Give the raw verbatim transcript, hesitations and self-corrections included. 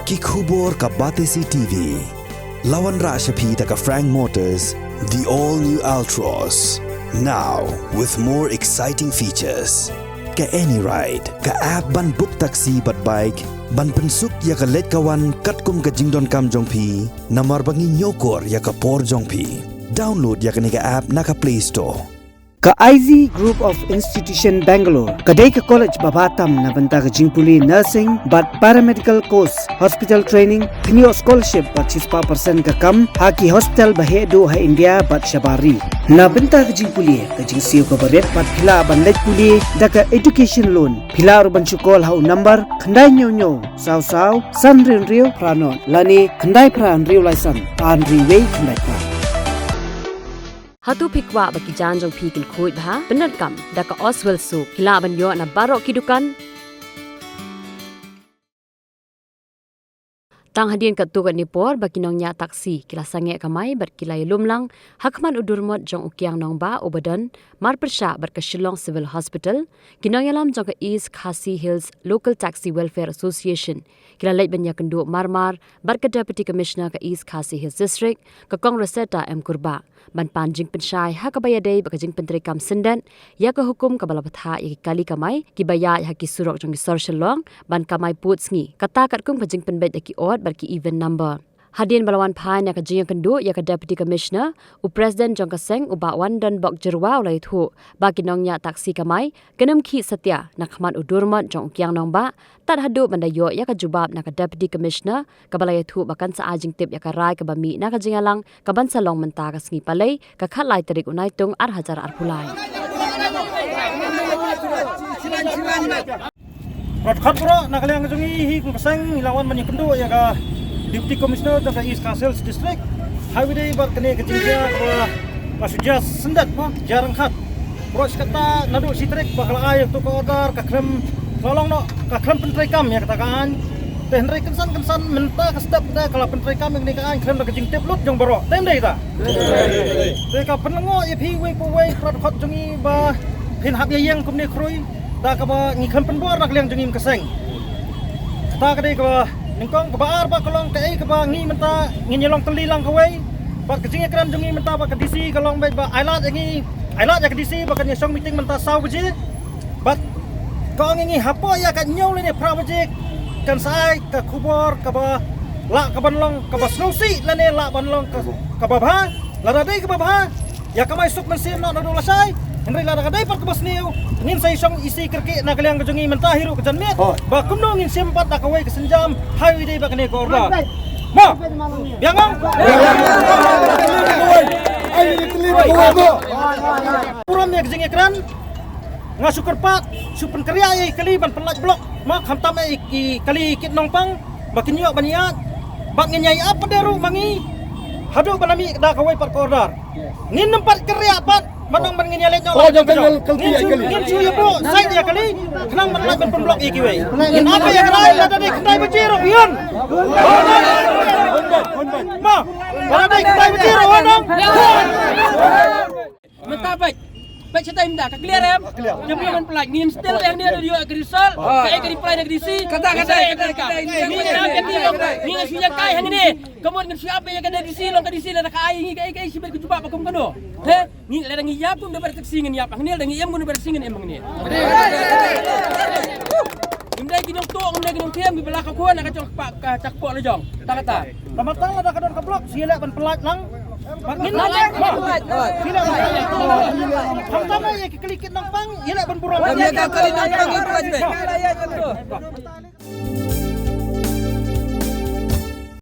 Ki khubor ka Batesi T V. La wanrah sha phi da ka Frank Motors, the all new Altroz. Now with more exciting features. Ka AnyRide, ka app ban book taxi bad bike, ban pynsuk ïa ka leit ka wan katkum ka jingdonkam jong phi, namar ba ngi ñiewkor ïa ka por jong phi. Download ïa kane ka app na ka Play Store. Ka I Z Group of Institution Bangalore ka dei ka college ba bha tam na bynta ka jingpule nursing bad paramedical course, hospital training, pynïoh scholarship bad shispah percent ka kam ha ki hospital ba heh duh ha India bad shabar ri. Na bynta ka jingpule, ka jingsiew kaba rit bad phi lah ban leit pule da ka education loan. Phi lah ruh ban shu call ha u number khyndai hynñiew hynñiew saw saw san hynriew hynriew phra nod lane khyndai phra hynriew lai san ar hynriew wei khyndai phra. Hato phi kwah ba ki jaiñ jong phi kin khuid bha? Pyndonkam da ka Oswell Soap. Phi lah ban ïoh na baroh ki dukan. Tang hadien katto katne por ba ki nongñiah taxi ki la sangeh kamai bad ki la ïalum lang ha khmat u dur mot jong u kiang nongbah uba don marpyrshah bad ka Shillong Civil Hospital. Ki nongïalam jong ka East Khasi Hills Local Taxi Welfare Association ki la leit ban ïakynduh marmar bad ka Deputy Commissioner ka East Khasi Hills District, ka Kong Rosetta M Kurbah, ban pan jingpynshai ha kaba ïadei bad ka jingpyntreikam syndet ïa ka hukum kaba la bthah ïa ki kali kamai kiba ïaid ha ki surok jong ki sor Shillong ban kamai pud sngi, kata katkum ka jingpynbeit ïa ki ot bad ki even number. Hadien ba la wan phai na ka jingïakynduh ïa ka Deputy Commissioner, u President jong ka seng, u Bah Wandonbok Jyrwa, u la ïathuh ba ki nongñiah taxi kamai kin ym khih satia na khmat u dur mot jong u kiang nongbah tad haduh ban da ïoh ïa ka jubab na ka Deputy Commissioner, kaba la ïathuh ba kan sa ai jingtip ïa ka rai kaba mih na ka jingïalang kaban sa long mynta ka sngi Palei, ka khatlai tarik u Naitung ar hajar arphew lai. Bad khot baroh na ka liang jong ngi hi kum ka seng, ngi la wan ban ïakynduh ïa ka Deputy Commissioner jong ka East Khasi Hills District. Hawei dei bad kane ka jingjia kaba la shu jia syndet mo, jia ryngkat. Baroh shi katta naduh shi tarik ba ka la ai ïa ka order, ka khlem la long noh, ka khlem pyntreikam ïa kata ka aiñ. Te hynrei kynsan kynsan mynta ka step da ka la pyntreikam ïa kane ka aiñ khlem da ka jingtip lut jong baroh. Te ym dei ta. Te ka pynlyngngoh ïa phi uwei pa uwei, bad khot jong ngi ba phin hap ïa ïeng kumne khrui da kaba ngi khlem pynbor na ka liang jong ngi kum ka seng. Kata ka dei kaba nyngkong. Kaba ar ba ka long kaei kaba ngi mynta ngin ïa long tylli lang kawei. Bad ka jingïakren jong ngi mynta bad ka D C ka long beit ba ai lad ïa ngi, ai lad ïa ka D C ba kan ïa shong meeting mynta saw baje. Bad ka ong ïa ngi hapoh ïa ka hynñiew lane phra baje kan sa ai ka khubor kaba lah kaban long kaba sngewsih lane lah ban long ka, kaba bha. Lada dei kaba bha, ïa kamai suk mynsiem noh naduh lashai. Hynrei lada ka dei pat kaba sniew, ngin sa ïa shong isi kyrkieh na ka liang ka jong ngi mynta hi ruh ka janmiet. Hooid. Ba kumno ngin shim pat da kawei ka sienjam, hawei dei bad kane ka order. Mo. Biang ong. Ai, ni teli ba kawei mo. Burom ïa ka jingïakren. Nga shu kyrpad, shu pynkyrïah ïa i kali ban pynlait block. Mo, khamtam ïa i kali kit nongpang ba kin ïoh ban ïaid. Bad ngin ïa ïa pat de ruh ma ngi haduh ban da mih da kawei pat ka order. Ngin nym pat kyrïah pat, ban ong ban ngin ïa leit noh. Oh, jong ka kali, kali, kali. Ngin shu ïa buh sait ïa kali, khnang ban lait ban pynblock ïa kiwei. Ngin ap ïa ka rai lada dei khyndai baje ruh biang. Mo, lada dei khyndai baje ruh biang. Mynta bad, bad shatai mynta ka clear em? Ka clear. Jong ngi ban pynlait, ngin still ïa hangne da ïoh ka result. Ka ai ka reply na ka D C. Kata, kata, kata, kata. Ngi ngi ngi shu ïa kai hangne. Ka mut ngi shu ap ïa ka D C, long ka D C la ka ai ngi ka ai ka ai shibit ka jubab ba kum kano. He? Ngi lada ngi ïap kum da bar taxi ngin ïap hangne, lada ngi em kum da bar taxi ngin em hangne. Ngim dei ki nongtuh, ngim dei ki nongthiam, ngi ba la ka khun na ka jong ka ka chak poh la jong. Ta kata. Namar ta lada ka don ka block, shu ïaleh ban pynlait lang. Ngin lait. Shu ïaleh ban pynlait. Khamtam ïa ki kali kit nongpang, ïaleh ban burom. Ïa ka kali nongpang ïa pynlait.